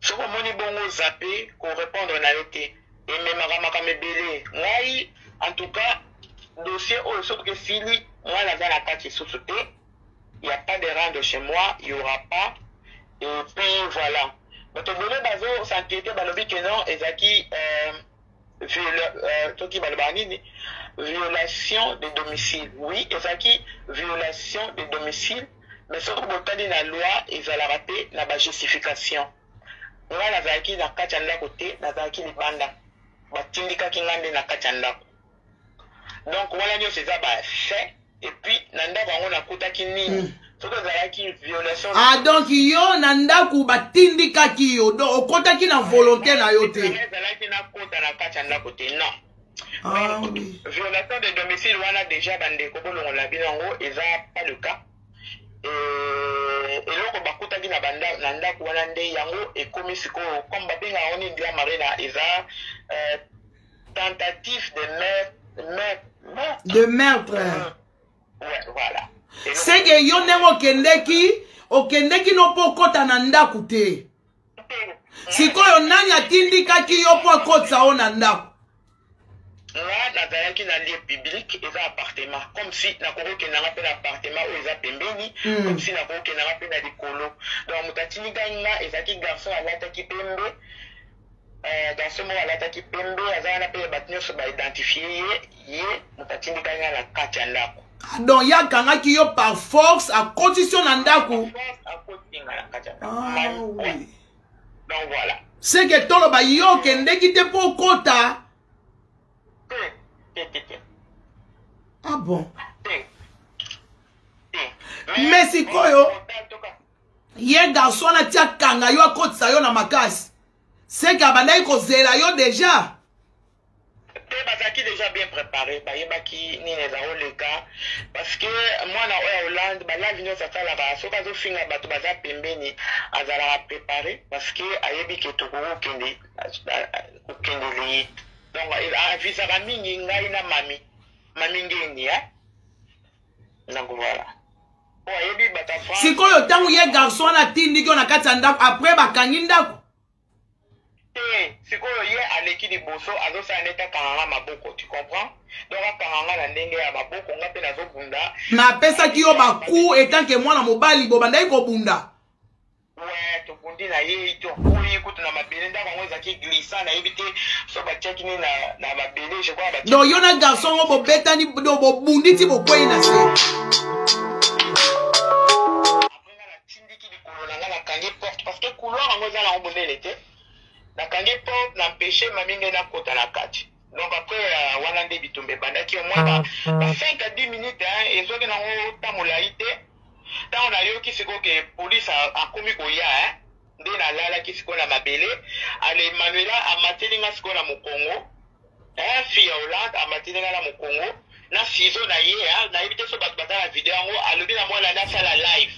soki omoni bongo, zappe, korépondre na yo te, ememaka makambo ebele. Ngai en tout cas, dossier oyo soki esili, ngai naza na kati lisusu te. Y a pas de rando chez moi, y aura pas, et puis voilà. Bato ebele bazo s'inquiéter, balobi ke non, ezalaki toki balobaka nini, violation de domicile. Oui, ezalaki violation de domicile, mais soki botali na loi, ezalaka te na bajustification. Ngai nazalaki na kati ya ndako te, nazalaki libanda, batindikaki ngai nde na kati ya ndako. Donc wana nyonso eza bafait. Et puis na ndako yango nakutaki nini? Soki ezalaki violation Ah, donc yo na ndako batindikaki yo, donc okotaki na volonté na yo te? Ezalaki nakota na kati ya ndako te, non. Ah, Donc, oui. violation de domicile wana déjà, bandeko, bolongola bino yango, eza pas le cas. Eloko bakutaki na ndako wana nde yango ekomi sikoyo, comme babengaka yango nini, dia Marina, eza tentative de meurtre. De meurtre. Ouais, voilà. Seke yo ndenge okendeki no mpo okɔta na ndako te. Sikoyo nani atindikaki yo mpo akɔtisa yo na ndako? Nga nazalaki na lieu public, eza appartement, comme si nakoki okendanga mpe na appartement oyo eza pembeni, comme si nakoki okendanga mpe na likolo. Donc moto atindikaki nga ezalaki garçon alataki pembe. Garçon moko alataki pembe, aza wana mpe bato nyonso baidentifie ye, ye moto atindikaki nga na kati ya ndako. Ah, donc ye akangaki yo par force, akotisi yo na ndako. Akotisi nga na kati ya ndako. Ah, oui. Donc voilà. Seke toloba yo okendeki te mpo okota. Te, te, te, te. Ah bon. Te. Te. Mais sikoyo ye garçon wana ti akanga yo, akotisa yo na makasi, seke abandaki kozela yo deja. Te, bazalaki déjà bien préparé, bayebaki nini eza koleka, parce que mwana oyo ya Hollande, balive nyonso asalaka, soki azofinga bato baza pembeni, azalaka préparé, parce que ayebi ke tokoki kokende kokendele ye. Donc avisaka mingi ngai na mami ngeni, eh? Donc voilà, po ayebi bato ya France. Sikoyo ntango ye garçon wana atindiki yo na kati ya ndako, après bakangi ndako? Te, sikoyo ye aleki liboso, azosala neti akanganga maboko, tu comprends? Donc akanganga na ndenge ya maboko, nga mpe nazobunda. Na apesaki yo bacoup etanke mwana mobali, bobandaki kobunda? Ouais, tobundi na ye, tokwei kutu na mabele. Ndako yango ezalaki glissant, nayebi te so batiaki nini na mabele, je crois. Donc yo na garçon ngo bobetani, do bobundi ti bokwei na se. Après nga natindiki likolo na nga, nakangi porte, parce que couloir yango eza nango monene te. Nakangi porte, na empêche mami nde nakota na kati. Donc après wana nde bitumba ebandaki, au moins ba 5 à 10 minutes, hein, ezwaki nango ta molai te. Ntango nayoki sikoyo ke police akomi koya, hein, nde nalalaki sikoyo na mabele. Ale Manuela amateli nga sikoyo na mokongo, hein, fille ya Hollande amateli nga na mokongo na ciseau na ye, hein, nayebi te so bato baza na video yango. Alobi na mwana nde asala live.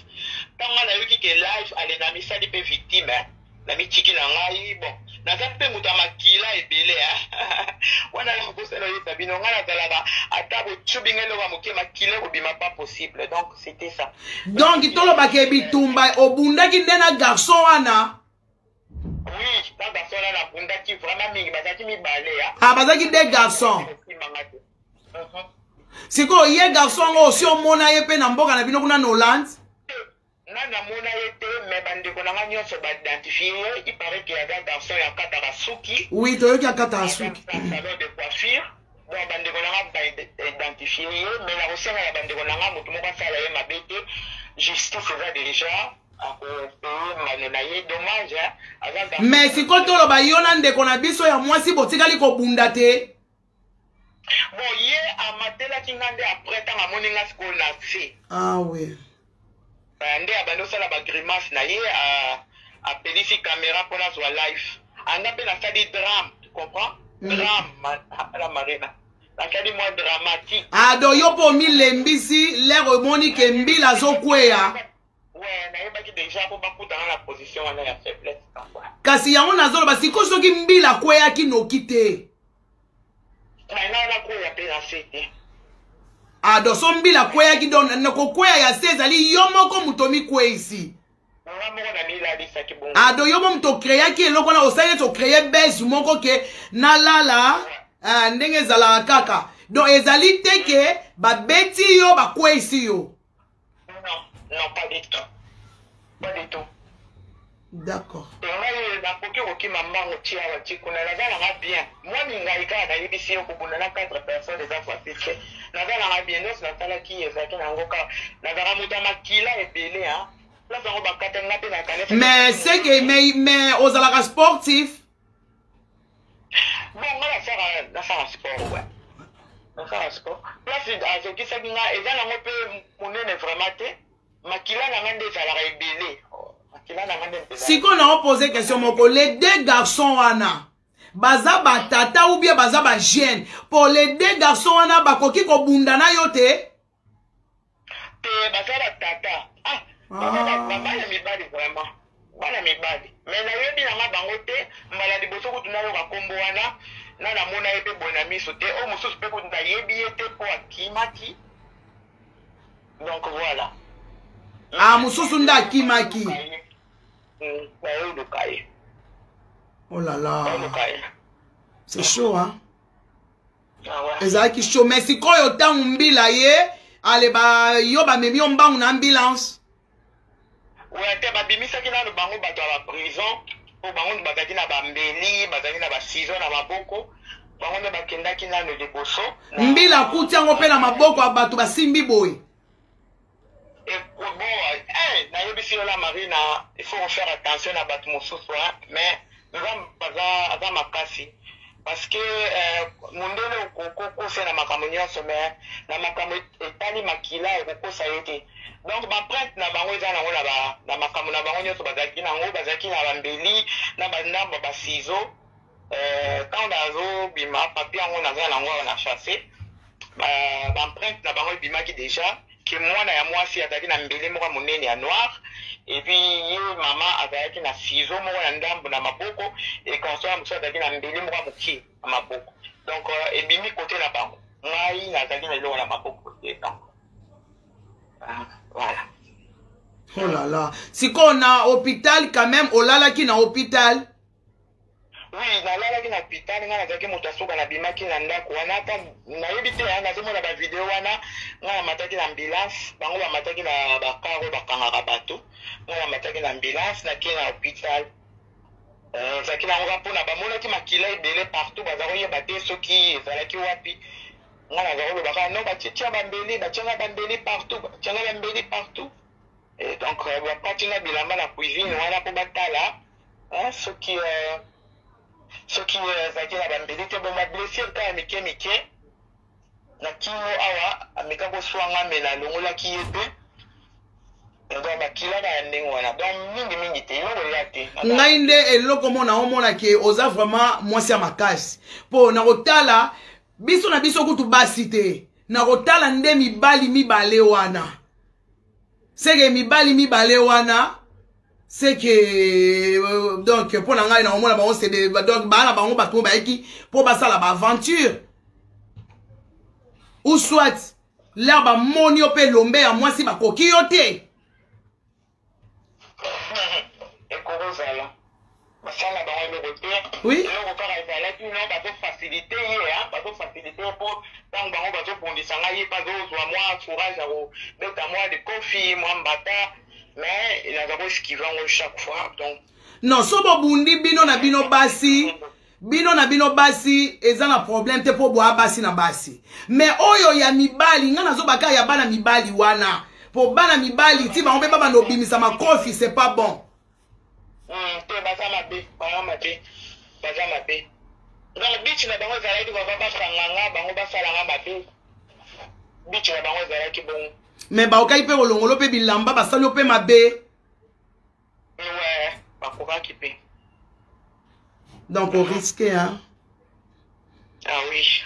Ntango nga nayoki ke live, ale na misali mpe victime, hein, namitiki na ngai. Bon, naza mpe moto ya makila ebele, hein. Wana nakosala oyebisa bino, ngai nazalaka ata bocubi ngai eloko ya moke, makila ekobima, pas possible. Donc c'était ça. Donc tolobaka bitumba obundaki nde na garçon wana? Oui, na garçon wana nabundaki vraiment mingi, bazalaki mibale. Ah, bazalaki deux garçons. Esimanga te. Sikoyo ye garçon yango, osi omona ye mpe na mboka na bino kuna na Hollande? Nga namona ye te, mais bandeko na nga nyonso baidentifie ye. Il paraît ke aza garçon ya kataka suki. Oui, toyoki akataka suki. Salon de coiffure. Bon, bandeko na nga baidentifie ye, mais nakosenga na bandeko na nga, motu moko asala ye mabe te. Justice eza déjà, akopeye mbano na ye. Dommage, aza garçon. Mais sikoyo toloba yo na ndeko na biso ya mwasi botikali kobunda te? Bon, ye amatelaki nga nde après, ntango amoni nga sikoyo na se. Ah oui. Nde abandi osala bagrimace na ye, apelisi caméra mpona azwa live. Anga mpe nasali drame, tu comprends? Drame la marina, nasali mwa dramatique. Ah, donc yo mpo omilembisi lere omoni ke mbila azokweya. Ouais, nayebaki déjà mpo bakutanga na position wana ya faiblesse, donc. Kasi yango nazoloba sikoyo, soki mbila akweyaki noki te? Na ngai nakwea mpe na se te. Ah, donc so mbila akweyaki, donc na kokweya ya se ezali yo moko moto omikweyisi? Nga moko namilalisaki bongo. Ah, donc yo mo moto ocréaki eloko wana, osali neti ocréer base moko ke nalala, ah, ndenge ezalaka kaka. Donc ezali te ke babeti yo, bakweyisi yo? Non, non, pas du tout, pas du tout. D'accord. Ngai nakoki kokima mbango ti awa ti kuna, naza nanga bien. Mwani ngai kaka nayebisi yo, kobunda na 4 personnes eza facile te. Naza nanga bien, nyonso nasalaki ezalaki nango kaka nazalaka moto ya makila ebele, hein. Place yango bakata nga mpe nakanisi. Mais c'est que mais ozalaka sportif? Bon, nga nasala sport, ouais, nasala sport. Place azokisaki nga eza nango mpe monene vraiment te, makila na nga nde ezalaka ebele. Oh, makila na nga nde ezalaka. Sikoyo naopose question moko: les deux garçons wana baza batata ou bien baza bajeune? Po les deux garçons wana bakoki kobunda na yo te. Te, baza batata, ah, baza bana mibali, vraiment bana mibali, mais nayebi nanga bango te. Mbala liboso kutu nayoka nkombo wana, na namona ye mpe boye na miso te. Oyo mosusu mpe kutu nayebi ye te mpo akimaki. Donc voilà. Ah, mosusu nde akimaki. Bayoluka ye. Oh là là. Bayoluka ye. C'est chaud, hein. Ah ouais. Ezalaki chaud, mais sikoyo ntango mbila ye ale ba yo, bamemi yo mbangu na ambulance? Ouais, te, babimisaki nano bango bato ya baprison. Mpo bango bazalaki na bambeli, bazalaki na basizo na maboko, bango nde bakendaki nano liboso. Mbila akuti yango mpe na maboko ya bato basimbi boye. Bon, nayebisi yo la Marina, il faut faire attention na bato mosusu, mais Nzambe aza makasi, parce que mondele okokosa na makambo nyonso, mais na makambo etali makila okokosa ye te. Donc baempreinte na bango eza nango na makambo na bango nyonso bazalaki nango, bazalaki na bambeli na bandambo ya basizo. Ntango bazobima, papier yango naza nango awa na chasse, baempreinte na bango ebimaki déjà ke mwana ya mwasi azalaki na mbeli moko ya monene ya noir, et puis ye mama azalaki na ciseau moko ya ndambo na maboko, et consort mosusu azalaki na mbeli moko ya moke na maboko. Donc ebimi kote na bango, ngai nazalaki na eloko na maboko te. Donc voilà. Oh là là, sikoyo na hôpital quand même, olalaki na hôpital? Oui, nalalaki na hôpital. Ngai nazalaki moto asuka nabimaki na ndako wana. Ata nayebi te, nazomona bavideo wana. Ngai namataki na ambulance, bango bamataki na bacar oyo bakangaka bato. Ngai namataki na ambulance, nakei na hôpital. Ezalaki nango kaka mpona bamonaki makila ebele partout, baza koyeba te soki ezalaki wapi. Ngai naza koloba kaka no, batia bambeli, batianga bambeli partout, batianga bambeli partout. Et donc bakati nga bilamba na cuisine wana mpo batala soki ezalaki na bambeli te. Bon, bablessure kaka mike mike na kingo awa, ameka koswanga me nalongolaki ye mpe. Donc makila na ya ndenge wana, donc mingimingi te, eloko eya te. Ngai nde eloko mona omonake oza vraiment mwasi ya makasi, mpo na kotala biso na biso kutu basi te, na kotala nde mibali mibale wana, seke mibali mibale wana, seke donc mpo na ngai na omona bango, c'est donc baa na bango bato oyo bayaki mpo basala baaventure, ou soit l'heure bamoni yo mpe elombe ya mwasi, bakoki yo te. Ekozala basala bango eloko te. Eloko kaka ezalaki no, bazofacilite ye, bazofacilite ye, mpo ntango bango bazobundisa ngai, ye mpe azozwa mwa courage ya kobeta mwa likofi, mwa mbata, mais naza koesquive yango chaque fois. Donc Non, so bobundi bino na bino basi, bino na bino basi, eza na problème te, mpo boya basi na basi. Mais oyo ya mibali, ngai nazobaka ya bana mibali wana, mpo bana mibali ti bango mpe babanda obimisa makofi, c'est pas bon. Te, baza mabe, baza mabe, baza mabe. Donc but na bango ezalaki baba bakanga nga, bango basalanga mabe. But na bango ezalaki bongo. Mais baokaki mpe kolongolo mpe bilamba, basali yo mpe mabe. Ouais, bakokaki mpe. Donc orisque, hein? Ah oui.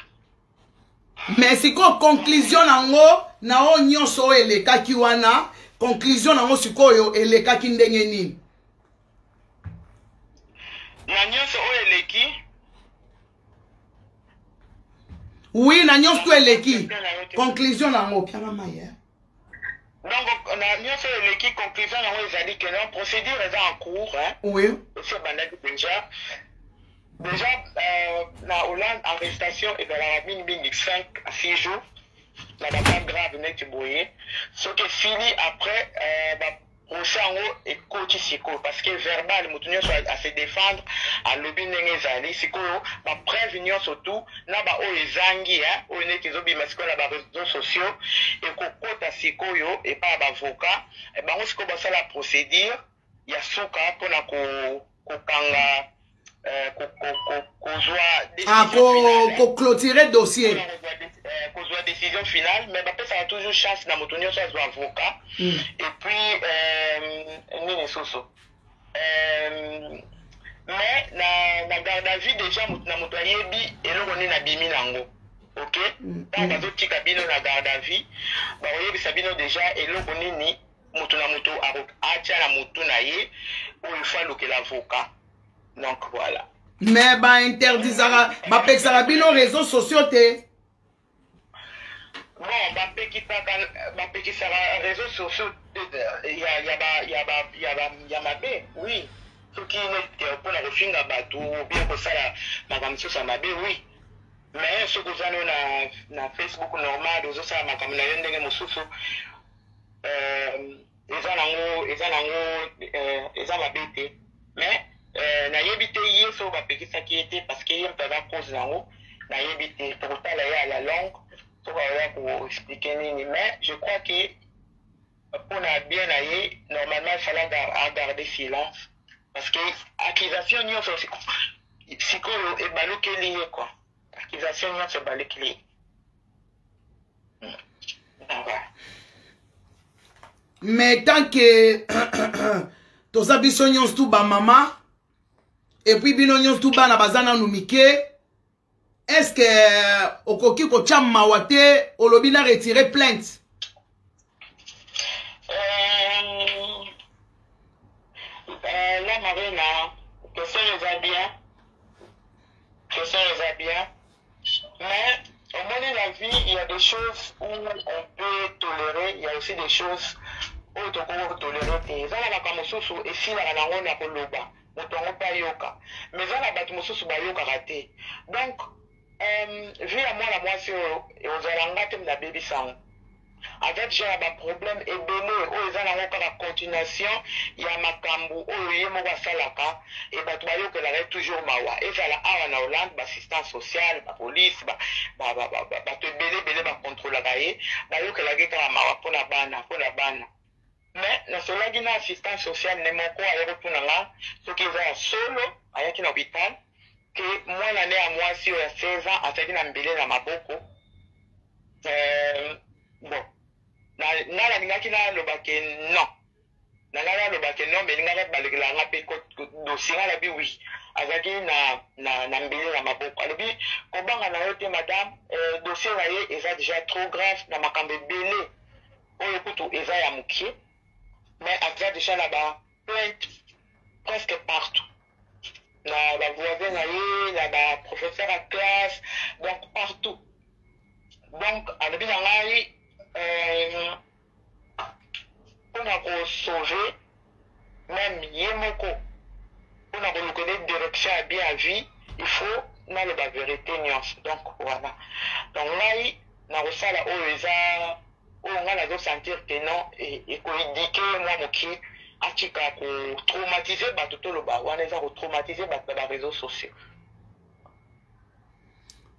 Mais sikoyo conclusion nango na oyo nyonso oyo elekaki wana, conclusion nango sikoyo elekaki ndenge nini? Na nyonso oyo eleki? Oui, na nyonso to eleki, conclusion nango pianga mai, eh? Donc na nyonso oyo eleki, conclusion yango ezali ke non, procédure eza en cours, hein? Oui. Esi ebandaki déjà. Na Hollande, arrestation ezalaka mingimingi 5 à 6 jours na bacas grave neti boye. Soki esili, après baprocès yango ekoti sikoyo, parce que verbal, moto nyonso ase défendre, alobi ndenge ezali. Sikoyo bapreuve nyonso tu na baoyo ezangi, oyo neti ezobima sikoyo na baréseaux sociaux, ekokota sikoyo epai ya baavocat. Bango sikoyo basala procédure ya suka mpona kokanga, kozwa koclôturer dossier. Kozwa décision finale. Mais bapesaka toujours chance na moto nyonso azwa avocat. Et puis nini lisusu? Mais na garde à vue déjà, moto na moto ayebi eloko nini abimi nango. Ok, ntango bazotika bino na garde à vue, bakoyebisa bino déjà eloko nini moto na moto atia na motu na ye oyo faut alukela avocat. Donc voilà. Mais bainterdisaka, bapekisaka bino réseaux sociaux te? Bon, bapekisaka réseaux sociaux ya mabe, oui. Soki neti mpona kofinga bato ou bien kosala makambo mosusu ya mabe, oui. Mais soki oza no na Facebook normal, ozosala makambo na yo ndenge mosusu, eza nango eza mabe te. Mais na Bapekisaki ye te parce que ye moto aza cause nango. Nayebi te, tokotala ye à la longue soki akoya koexpliquer nini. Mais je crois que mpona bien na ye, normalement il fallait agarder silence, parce que accusation nyonso sikoyo ebalukeli ye quoi. Accusation nyonso ebalukeli ye. Donc, Mais tant que toza biso nyonso tu bamama, et puis bino nyonso tu bana baza nanu mike, est ce que okoki kotya mawa te, olobi na retire plainte? La Marina, question eza bien, question eza bien, mais omoni, la vie, il y a des choses où on peut tolérer, il y a aussi des choses oyo tokoki kotolérer te. Eza na makambo mosusu esilaka nango na koloba, moto yango mpe ayoka, mais eza na bato mosusu bayokaka te. Donc vie ya mwana mwasi oyo ozala nga te, nabebisa yango. Aza déjà na baproblème ebele oyo eza nango kaka continuation ya makambo oyo ye moko asalaka. E bato bayokelaka ye toujours mawa, ezala awa na Hollande, baassistance sociale, bapolice, bato ebele ebele bakontrolaka ye, bayokelaka ye kaka mawa mpona bana, mpona bana. Mais nasolaki na assistance sociale ne moko, aya kotuna nga soki eza ya solo. Ayaki na hôpital ke mwana ne ya mwasi oyo ya 16 ans azalaki na mbele na maboko. Bon, nga nalingaki naloba ke non, na ngai naloba ke non, mais lingaka balekela nga mpe dossier. Nga nabi oui, azalaki na mbele na maboko. Alobi: "Kobanga na yo te, madame, dossier na ye eza déjà trop grave na makambo ebele oyo kutu eza ya mokie, mais aza déjà na ba plainte presque partout, na bavoisin na ye, na baprofesseur ya classe, donc partout." Donc alobi na ngai, mpona kosauver même ye moko, mpona kolukela direction ya bien ya vie, il faut naloba vérité nyonso. Donc voilà, donc ngai nakosala oyo eza oyo ngai nazosentir ke non, ekoéduquer mwa mokie, atika kotraumatiser bato. Toloba wana eza kotraumatiser bato na baréseaux sociaux.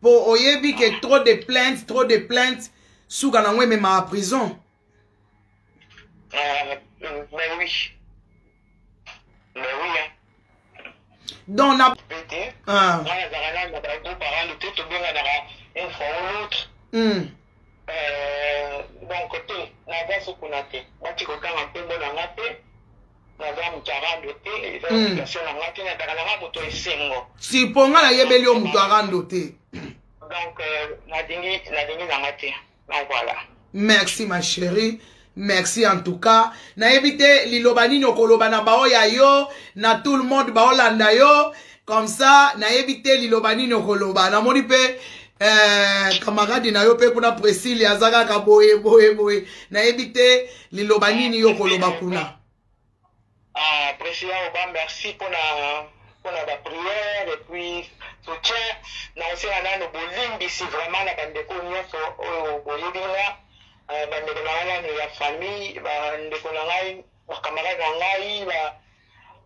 Mpo oyebi ke trop de plainte, trop de plainte, suka nango ememaka prison. Mais oui, mais oui, hein. Donc na te. Ah. Nga nazalaka na bagroupe arando te, tobenganaka une fois ou l'autre. Donc te, naza so kuna te, bati kotanga nkombo na nga te, naza moto arando te, eza éducation na nga te, nazalaka na nga moto esengo. Si, mpo nga nayebeli yo moto arando te. Donc nalingi na nga te. Donc voilà. Merci, ma chérie, merci en tout cas. Nayebi te liloba nini okoloba na baoya yo, na tout le monde baolanda yo comme ça. Nayebi te liloba nini okoloba. Namoni mpe camarade na yo mpe kuna, Priscille, aza kaka boye boye boye. Nayebi te liloba nini yo koloba kuna. Ah, Priscilla Oba, merci mpona baprière et puis soutien. Nakosenga nano bolimbisi vraiment na bandeko nyonso oyo boyebi nga, bandeko na ngai nano ya famille, bandeko na ngai, bacamarade na ngai,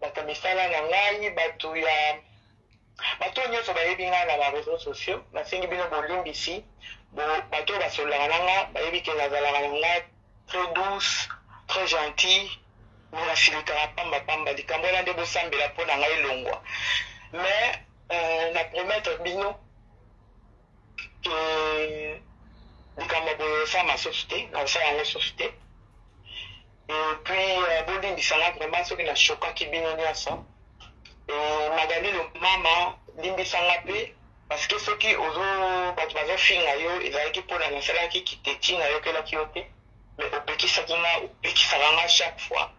bato ya misala na ngai, bato ya bato oyo nyonso bayebi ngai na baréseaux sociaux. Nasengi bino bolimbisi. Bato oyo basololaka na nga bayebi ke nazalaka na nga très douce, très gentil, mais nasilikaka pambapamba. Likambo wana nde bosambela mpo na ngai elongwa. Mais na promettre bino ke likambo boye osala susu te, nakosala yango susu te. Et puis bolimbisanga vraiment soki nashokaki bino nyonso. Magali Mama, limbisanga mpe, parce que soki ozo bato bazofinga yo, ezalaki mpona nasalaki kiteti, nayokelaki yo te, mais opekisaki nga, opekisaka nga chaque fois.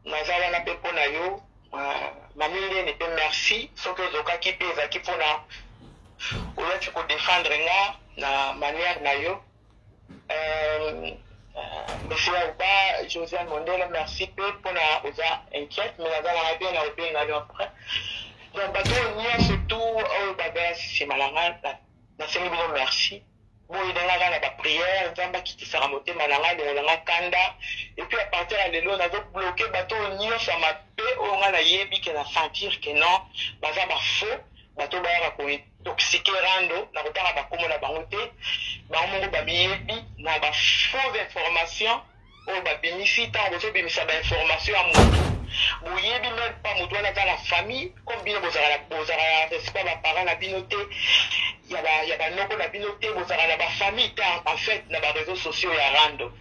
Naza wana mpe mpona yo. Mami Ndeni mpe merci. Soki ozokaki mpe, ezalaki mpona oyaki kodéfendre nga na manière na yo. Monsieur Auba, Josiane Mondele, merci mpe mpona oza inquiète, mais naza nanga bien, na obenga yo après. Donc bato oyo nyonso tu oyo babaya nsima na nga, nasengi bino merci. Boyedengaka na baprière, Nzambe akitisaka motema na ngai, longola nga kanda. Et puis à partir ya lelo, nazobloquer bato oyo nyonso ya mabe. oyo ngai nayebi ke na sentir ke non, baza bafaux, bato bayaka kointoxiquer rando. Na kotanga bakombo na bango te, bango moko bamiyebi na bafaux information oyo babimisi. Ntango bozobimisa bainformation ya motu, boyebi même pas motu wana aza na famille. Comme bino bozalaka na respect ya baparent na bino te, ya banoko na bino te, bozalaka na bafamille te. En fait, na baréseaux sociaux ya rando,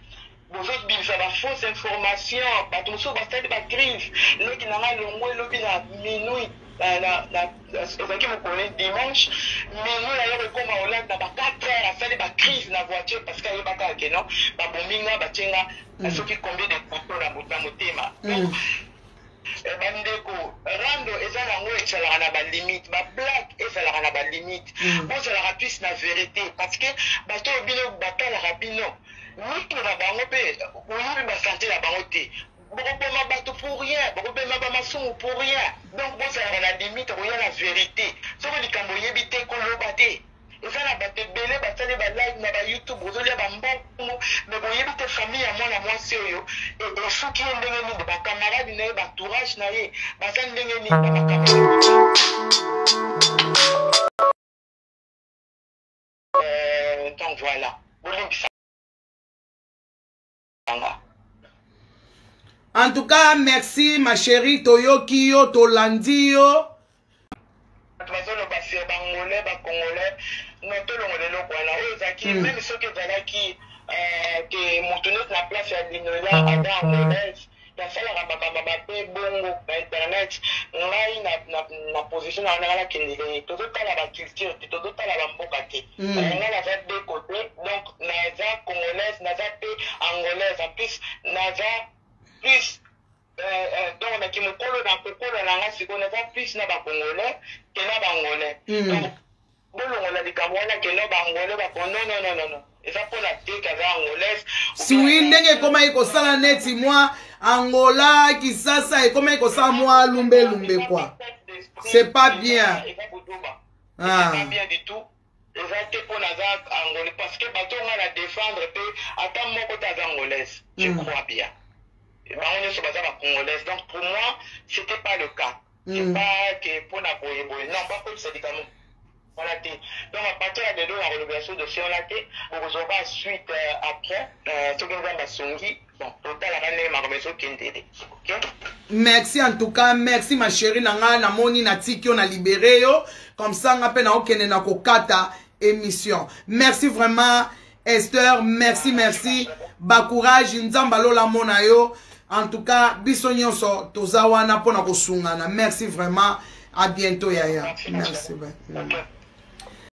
bozobimisa bafausse information. Bato mosusu basali bacrise. Leki na nga longwe elobi na minuit, ezalaki mokolo dimanche, minuit, aye kokóma Hollande na ba 4 heures, asali bacrise na voiture parce que ayebaka ke non, babomi nga, batie nga soki combien de couteau na motema. Donc bandeko, rando eza nango, ezalaka na balimite, bablague ezalaka na balimite. Bozalaka plus na vérité, parce que bato oyo bino batalaka bino mingi na bango mpe boyebi basanté na bango te. Bokoboma bato pour rien, bokobema bamasumu pour rien. Donc bozalaka na limite, koya na vérité. Soki likambo oyebi te, koloba te. Eza na bato ebele basali balive na bayoutube, bozolia bambongo, me boyebi te famille ya mwana mwasi oyo esuki ye ndenge nini, bacamarade na ye, baentourage na ye baza ndenge nini na makambo. Donc voilà, bolimbisa nga. En tout cas, merci ma chérie, toyoki yo, tolandi yo. Bato bazoloba sur bangolais, bacongolais, non, tolongola eloko wana oyo ezalaki. Même soki ezalaki ke motu neti na place ya Linola aza angolaise, nasalaka makambo mabe bongo na internet, ngai na position na wana, ngai nakendele. Tozotala baculture te, tozotala bamboka te. Ngai naza deux côté, donc naza congolaise, naza mpe angolaise, en plus naza plus donc naki mokolo na kokola na nga sikoyo, naza plus na bacongolais ke na baangolais. Donc bolongola likambo wana ke no, baangolais bako, non, non, non, non, non, eza mpona te kaza angolaise. Siwi ndenge ekomaki kosala neti mwa Angola Kisasa, ekomaki kosala mwa lumbelumbe quoi, c'est pas bien. Eza buduba. Ah. C'est pas bien du tout. Eza te mpo naza angolais, parce que bato nga na défendre mpe, ata moko te aza angolaise, je crois bien bango nyonso baza bacongolaise. Donc pour moi, c'était pas le cas. C'est pas que mpona boye boye, non, bakotisa likambo wana te. Donc à partir ya lelo, nakolobela so dossier wana te. Bokozwa ba suite après, soki Nzambe asungi. Bon, totalaka ndenge makambo ezokendele, ok? Merci, en tout cas merci ma chérie na ngai. Namoni natiki yo, na libéré yo comme ça, nga mpe naokende na kokata émission. Merci vraiment Esther, merci, merci, bacourage, Nzambe alola mona yo. En tout cas, biso nyonso toza wana mpona kosungana. Merci vraiment, à bientôt yaya, merci, bye. Ok.